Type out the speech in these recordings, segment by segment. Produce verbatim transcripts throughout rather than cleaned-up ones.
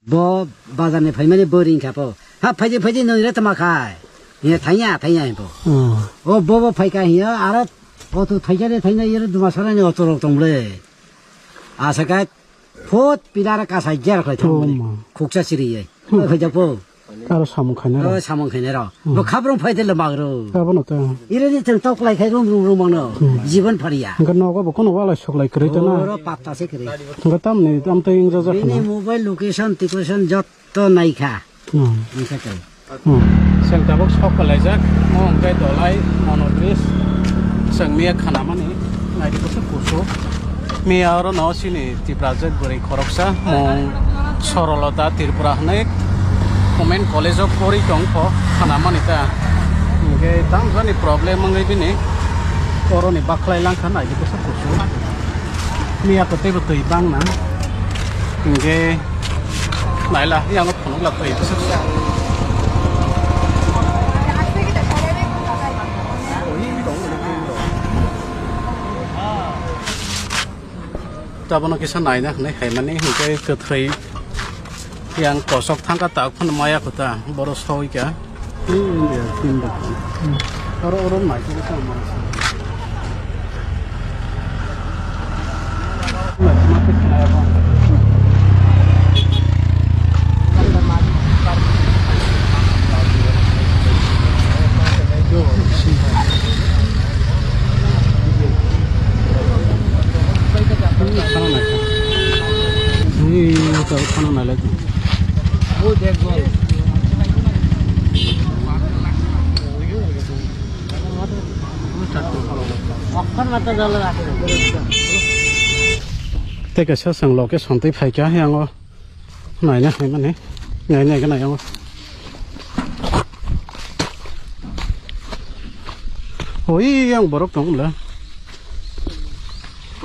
Bo bazar ni phaimani bo ring kha po. Ha phaidi phaidi nung re tama khai. Hiya thaiya thaiya bo. Hmm. O bo bo phai kha hiya aro o tu thaija de thaina yero duma sara ni o torok tong le. Asa kai phot pilar ka sai jer khai thang Oh, mani. Ma. Khuksa siri ye. Hmm. O khai jak po. Aro samung khainai O rok. Samung khainai rok. Hmm. Bo khabrong phai de le magro. Abo no ta. Ire ni teng tok lai khai rum rum rum mangno. Hmm. Jibon phariya. Hingke nogo bo kono walai sok lai kwrwi ta na. Oro patta se kwrwi. Hingke tamni tam tei wng jak Bini khana. Mobile location, tikocation jotto naikha. Hmm. Wngkha tei. Hmm. Chwng tabuk sok kwlaijak, mo hwnkhe Dholai Mono Bridge. Chwng miya khanamani, naidi kusu kusu. Miya oro no chini Tiprajwk bwrwi khoroksa, mung Sorolota Tripura hwnwi Women College of pori tong kho, khanamani ta. Hwnkhe tamjani problem wngwi bini oroni bakhlai langkha, naidi kusu kusu. Miya kwtwi bo twi bangna. Hwnkhe naila, yango phunukla twi bwswk. Tabono kisa naina hwnwi haimani, hwnkhe kwthwi yang kosok thangkha, tak phano maya kho ta, boro soi kha. Hmm, ya, tin da. Hmm. Oro, oro mai ko ta ma. Khana nai kha. Ni ta khana nai lai. Tei kaisa chwng location twi phaikha, yango naina hinmani, naina khe nai yango. Oi, yang borok tong bwla.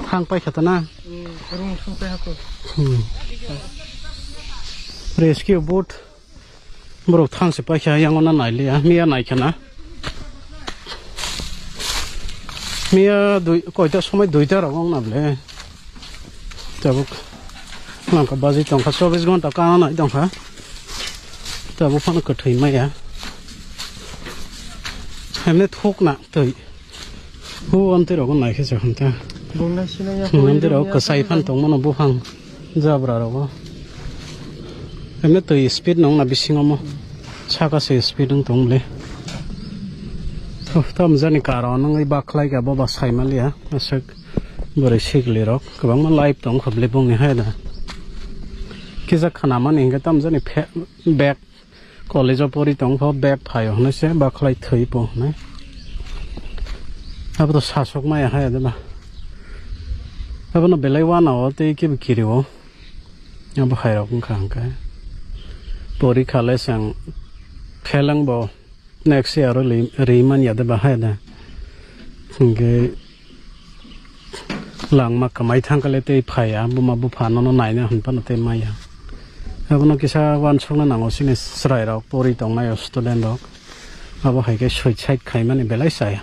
Thang paikha ta na. Hmm. Rescue boat. Borok thang se paikha, yango na nailiya, miya naikha na. Miya dui, koita somoi duita rok wng na bwle. Tabuk nangkha baji tongkha, chobbish ghonta kana nai tongkha. Tabuk phano kwthwi maya. Hemne thok na twi. Hu amtwi rok naikhe se hwn ta. Bung na sinai ya. Hmm, amtwi rok kwchai phan tongmano buphang jabra rogo. Emne twi speed nong na bisingo mo. Saka se speed wng tong le. Thoh, tam jani karon wngwi bakhlai kha bo ba sai maliya. Aswk bwrwi sikli rok kwbangma life tong kho bwle bungni hai da. Kisa khanamani hinkhe tam jani phe-, bag College o pori tong pho bag phaio hwnwi se bakhlai thwi po hwnwi. Abo to sasok maya hai de ba. Abo no belai wana o tei kebo kiri o. Abo hai rok wngkha hwnkhe. Pori kha le chwng pheleng bo next year o li-, ri man ya de ba hai de. Hwnkhe Langma kwmai thangkha le tei phaiya, buma bupha nono naina hwn phano tei maya. Abono kisa uansukna nango chini chwrairok, pori tongnai o student rok. Abo hai khe suicide khaimani belai chaya.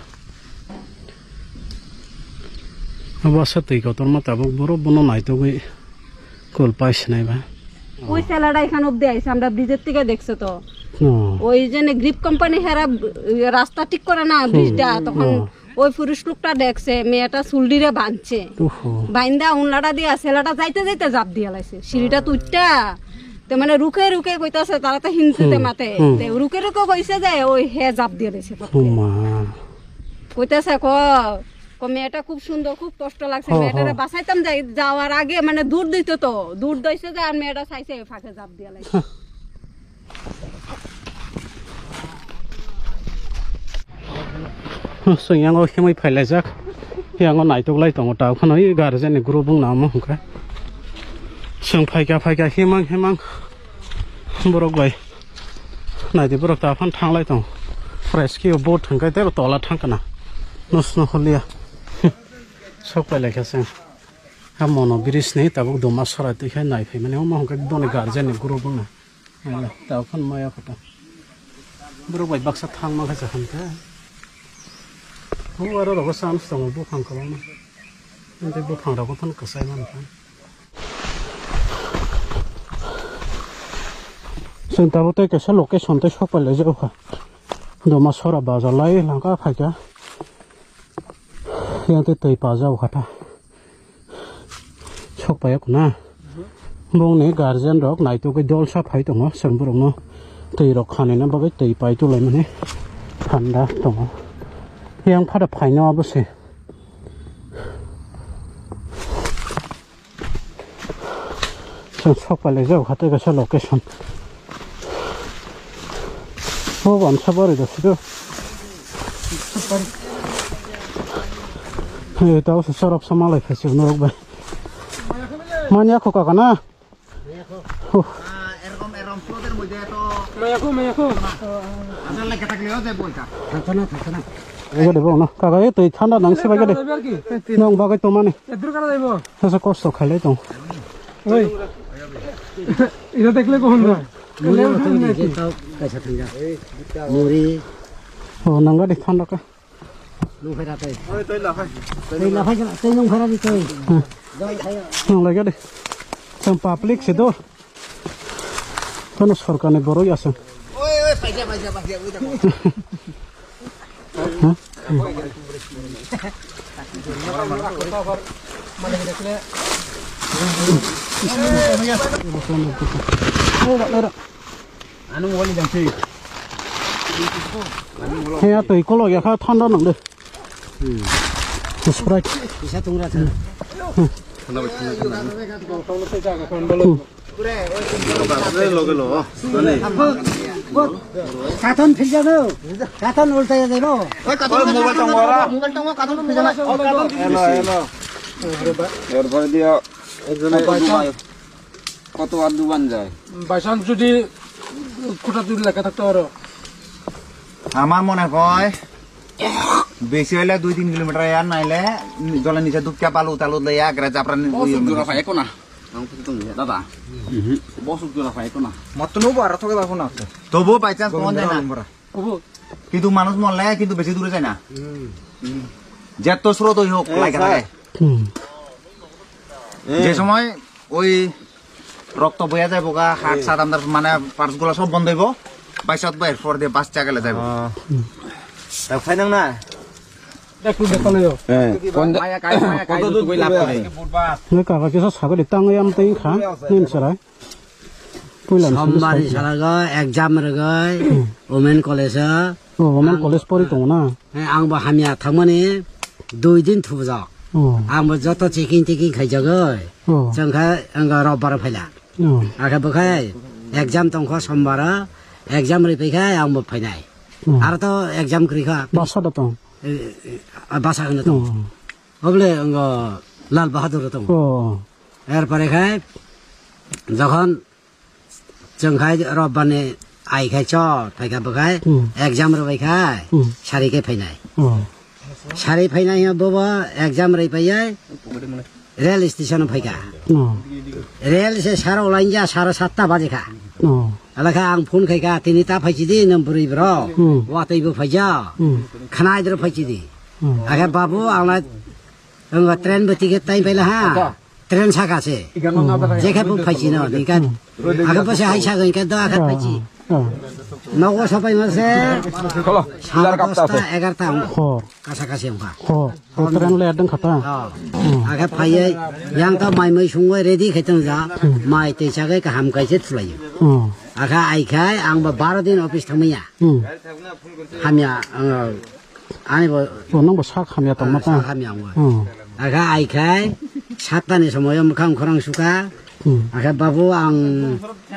Abo asa twi kotorma tabuk borok bono naitugwi kul pai sinai ba. ওই স্যালাড এখান অব্দি আইছে, আমরা ব্রিজের থেকে দেখছে তো। হুম। ওই যে গ্রিপ কোম্পানি হেরা রাস্তা ঠিক করে না, হুম। ব্রিজটা, তখন হুম। ওই পুরুষ লোকটা দেখছে, মেয়েটা চুলডিরে বাঁধছে। ওহো। বাইন্দা উনলাটা দিয়া ছেলেটা যাইতে যাইতে জাপ দিয়া লাইছে। সিঁড়িটা তুইট্টা, তো মানে রুকে রুকে কইতাছে, তারা তো হিন্দিতে হুম, মাতে। হুম। তো রুকে রুকে কইছে যে ওই হে জাপ দিয়া লাইছে। ও মা। কইতাছে, "ক, ক মেয়েটা খুব সুন্দর, খুব কষ্ট লাগছে, হ, হ। মেয়েটারে বাঁচাইতাম যাই, যাওয়ার আগে মানে দৌড় দিত তো, দৌড় দিছে যে আর মেয়েটা চাইছে ওই ফাঁকে জাপ দিয়া লাইছে।" Chwng yango himwi phailaijak. Yango naitoklai tongo, ta phano i guardian ni group wng namo hwnkhe. Chwng phaikha, phaikha, himang, himang. Borok bai. Naidi borok ta phano thanglai tongo. Rescue boat hwnkhe teibo tola thangkana. Nusno holiya. Sok pailaikha chwng. Ha mono bridge ni tabuk duma sora twi khai nai phaimani. Omo hwnkhe boni guardian ni group wngna. Ala, ta phano maya kho ta. Borok bai baksa thang ma kha sa hwn khe. Hu aro rogo chance tongo buphang kwbangma. Tei buphang rogo phano kwchai mano kha. Chwng tabuk tei kaisa location tei sok pai lai jak kha. Doma sora baja lai langka phaikha. Yang tei twi pa jak kha ta. Sok pai ya khuna. Bongni guardian rok naitugwi dolsa phai tongo, chwng borokno twi rok khanina bagwi twi pai tulaimani thanda tongo. Yang phada phaino abo se. Chwng sok pai lai jak kha tei kaisa location. O bansa bari da siro. Hey, tao se sorop sama lai phai se norok bai. Manya kho kaka na? Huh. এরকম, এরকম স্রোতের মধ্যে এত mayakho, mayakho. আসার লাগে থাকলেও যে বইটা। থাকতো না, থাকতো না। Bai gade bo no. Kaka e twi thanda nang se bai gade. যাবে আর কি? Nong bagwi tongmani. এদুর কারা যাইব? Asa kosto khailai tong. ওই। এটা দেখলে কখন যায়? মুড়ি লেবু মতো খান নিজে নাকি? তাও পয়সা তুই যা। মুড়ি। O nang gade thanda ka. Nung phai ra tei. Oi, tei la phai. Tei la phai, tei nung phai ra di tei. Hmm. Jai phai. Nang lai gade. Chwng public se do. Tono sorkarni borok aswng. Oi, oi, paisa, paisa, paisa, oi, jago. Ano wali jang sei. He ya twi kolok ya kha thanda nang de. Sprite. Bisa tungra sa. Katon philja no. Katon ulta ya debo. Oi, katon mobile tong wala. Mobile tong katon philja na. Hello, hello. এরপরে দিয়া একজনে কত আর দুবান যায়? By chance যদি খুঁটা যদি লেখা থাকতো আরো। আমার মনে হয় বেশি হইলে দুই তিন কিলোমিটার আর নাইলে জলের নিচে ডুবকে বালু টালু লইয়া আগ্রা জাফরান Bosuk jora phai ekho na. Ang phuti tong ya, dada. Bosuk jora phai ekho na. Motto no bara thoge ba phone আছে। তবুও বাই চান্স পৌঁছে যায় না। Obo. কিন্তু মানুষ মরলে কিন্তু বেশি দূরে যায় না। যত স্রোতই হোক, লাগে থাকে। Hmm. যে সময় ওই রক্ত বইয়া যাইবো গা, হার্ট সাত আন্দার মানে পার্টস গুলো সব বন্ধ হইবো। বাইশ সাত বাইর পর দিয়ে বাস চাগালে যাইবো। তা খাই নাও না। একটু দেখো না। Maya kai, maya kai, tu koi lap kore. Nai kaka kisa sagadi tang yam tei kha, nin sarai. Puila ni Sombari sini salago exam rwgwi Women College o. Oh, Women College pori tongo na? He, ang bo hamya thangmani dui din thubujak. Oh. Ang bo joto checking teking khaijagwi. Oh. Chwng kha ang robbar phaila. Oh. Akhe bwkhai exam tongkha sombaro, exam rwi phaikhai ang bo phainai. Oh. Aro to exam kwrwi kha. Basa da tong? Eh, eh, ah, basa hwnwi tong. Oh. Oble ang Lal Bahadur tong. Oh. Er pore khai jokhon Chwng khai robbani ai khai chor, phai kha bwkhai Hmm. exam rwbai khai Hmm. sari khe phainai. Oh. Sari phainai ha bobo exam rwi paiyai rail station phai kha. Oh. Rail se saro lain ja saro satta baje kha. Oh. Ala kha ang phone khai kha tini ta phai chidi nang bwrwi bro. Hmm. Watwi bo phai ja. Hmm. Khnai dro phai chidi. Hmm. Akhe babu ang la ang train bo ticket tai paila ha. Acha. Train saka se. Igano na bera. Jekhe bo phaisi no, ni kan. Aga bo se hai sago, ni kan do aga phaisi. Oh. Nogo sapai ma se. Kholo, sara lar kapta dosta, se. Egarta. Ho. Kasa kasi ongkha. Ho. Ho, train le adang khata. Oh. Hmm. Aga phaiye, yang to mai mai sungwe ready khaitong ja. Hmm. Mai te chagai kaham kaise thulai. Hmm. Aga ai khai, ang bo baro din office thangmaya. Hmm. Hamya, ang Ani bo Bo nang bo sak hamya tongma ta. Sak hamya ongma. Hmm. Akha ai khai satta ni somoyo mwkhang khorang suka. Hmm. Akha babu ang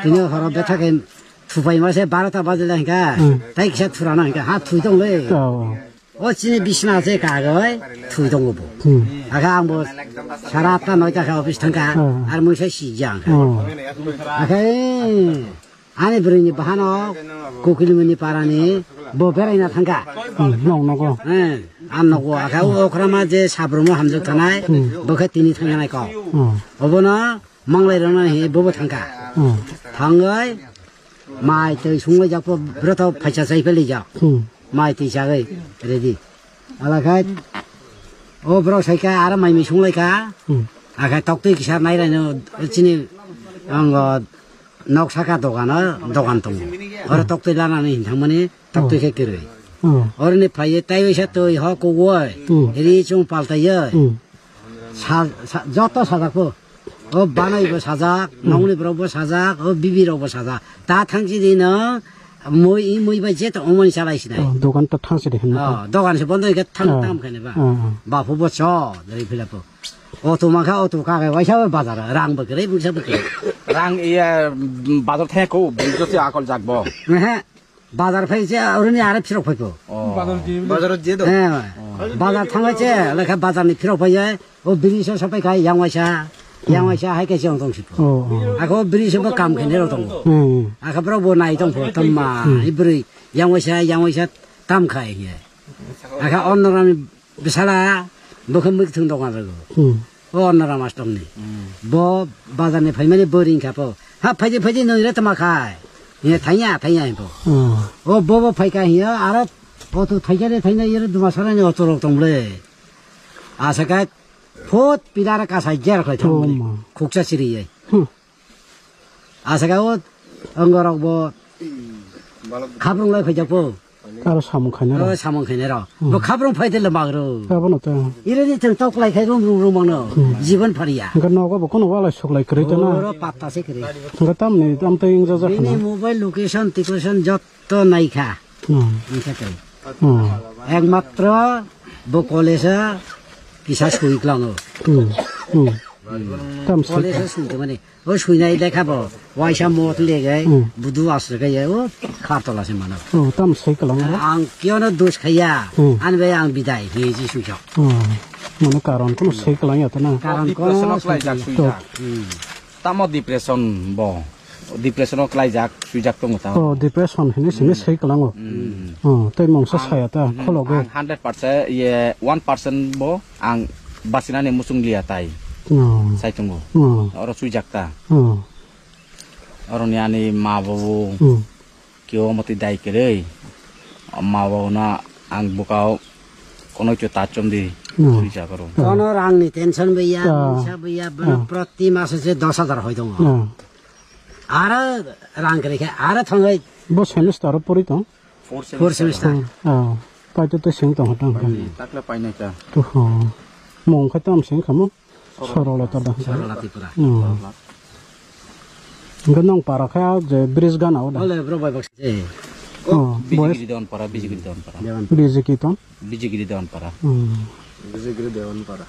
tini horo betha khe thupai ma se barota bajila hinka. Hmm. Tai kisa thurana hinka ha thui tong le. Oh. O chini bisna se ka goi thui tong bo. Hmm. Akha ang bo sara atta noita kha office thangka. Hmm. Ar mui se si jang. Hmm. Akha Ani bwrwini bahano Kokilmoni parani bo beraina thangkha. Hmm, nong nogo. Eh, ang nogo. Akha o okrama je sabrumo hamjak thanai, Hmm. bo khe tini thangya nai kok. Hmm. Obono manglai rwna hi bobo thangkha. Hmm. Thangwi mai twi sungwi jakpo broto phaisa chai pheli jak. Hmm. Mai twi chagwi ready. Alakhai o borok saikha aro mai mi sunglaikha. Hmm. Akha toktwi kisa nailaino chini ang nok saka dogano, dogan tongo. Oro toktwi lanani hin thangmani, toktwi khe kwrwi. Hmm. Oroni phaiwi taiwi sa twi ho kuwoi, Hmm. ri chung paltaiwi. Hmm. Sa-, sa-, joto sajak po. O banai bo sajak, Hmm. nongni borok bo sajak, o bibi rok bo sajak. Ta thangsi di no, mui, i mui bai je to omoni chalai sinai. Oh, dogan to thangsi di hinna. Oh, dogan se bondo ke thang Hmm. tam khane ba. Hmm, hmm. Bapu bo cho, dari phila po. Auto mangkha, auto ka kai waisa ba bazar, rang bo kre, busa bo kre. Rang iya, bazar thai ko, bujo se akol jak bo. Ehe. Bazar phai se, oroni are phirok phai ko. Oh. Bazar je do. Eh, bazar thangwi se, lekha bazar ni phirok phai ye, o bridge o sapai khai, yang waisa, yang waisa hai khe se ong tong si. Oh, oh. Ako bridge o bo kam khe ne ro tong. Hmm. Aka bro bo nai tong pho, tamma, Hmm. i bri, yang waisa, yang waisa tam khai ye. Aka on rami Bisala, bo khe mwkhwtwng dogan rwgo. Hmm. O Onno Rama Stokni. Hmm. Bo bazarni phaimani bo ringkha po. Ha, phaidi, phaidi, nwi re tama khai. Hiya, thaiya, thaiya, hiya po. Hmm. O bo, bo phaikha hiya, aro auto thaikha de, thaina, yero Dumasarani auto rok tong le. Asaka phot pidara kasai jer khai thang Oh, le. Ma. Khuksa siri ye. Hmm. Asaka o, ongorok bo khabrung lai phaijak po. Aro samung khainai rok. O samung khainai rok. Hmm. Bo khabrung phai de le magro. Abono to. Ire ni chwng tok lai khai rum rum rum mangno. Hmm. Jibon phariya. Hingke nogo bo kono walai sok lai kwrwi to na. Oro patta se kwrwi. Hingke tamni tam to wng jajak Bini khna. Mobile location, tikotion jotto naikha. Hmm. Hingke to. Hmm. Ekmatro bo college-o kisa sui klango. Hmm. Hmm. Tam sui College-o kha. Sui khe mani. O suinai lekha bo, waisa mot legai, Hmm. budu aswk ya, o khartola se mano. Oh, tam sai kwlang aro. Ang kiono dos khaya, Hmm. ani bai ang bidai, hi ji suijak. Oh, mane karon kono sai kwlang ya to na. Karon Depression kono of lai jak sai suijak. Hmm. Tamo depression bo, depression of lai jak suijak tongo ta. Oh, depression hini sini Hmm. sai kwlango. Hmm. Oh, tei mungsa Ang, saya ta, hmm, khologo. Ang hundred percent, ye, one percent bo, ang basinani musung liya tai. Oh. Sai tongo. Oh. Oro suijak ta. Oh. Oroni ani ma babu Hmm. kio mati dai kwrwi. Ma babu na ang bukao kono kio ta chom di Hmm. sui chakaro. Kono rangni tension baiya, Ah. mungsa baiya, bono Ah. proti maso se dos hajar hoi tongo. Ah. Aro rang kwrwi khe aro thangwi Bo semester o pori tong? Four Four semester. semester. Ah. Paito to sing tong hotang. Takle painai ta. To ho. Mung khe tam sing khamo? Sorolata da. Sorola Tripura. Hmm. Hingke nong para khe je bridge gana o da. Ole bro bai baksa je. Oh, Biji boys. Giri don para, Biji Giri don para. Dewan. Biji ki ton? Biji Giri don para. Hmm. Biji Giri Dewan para.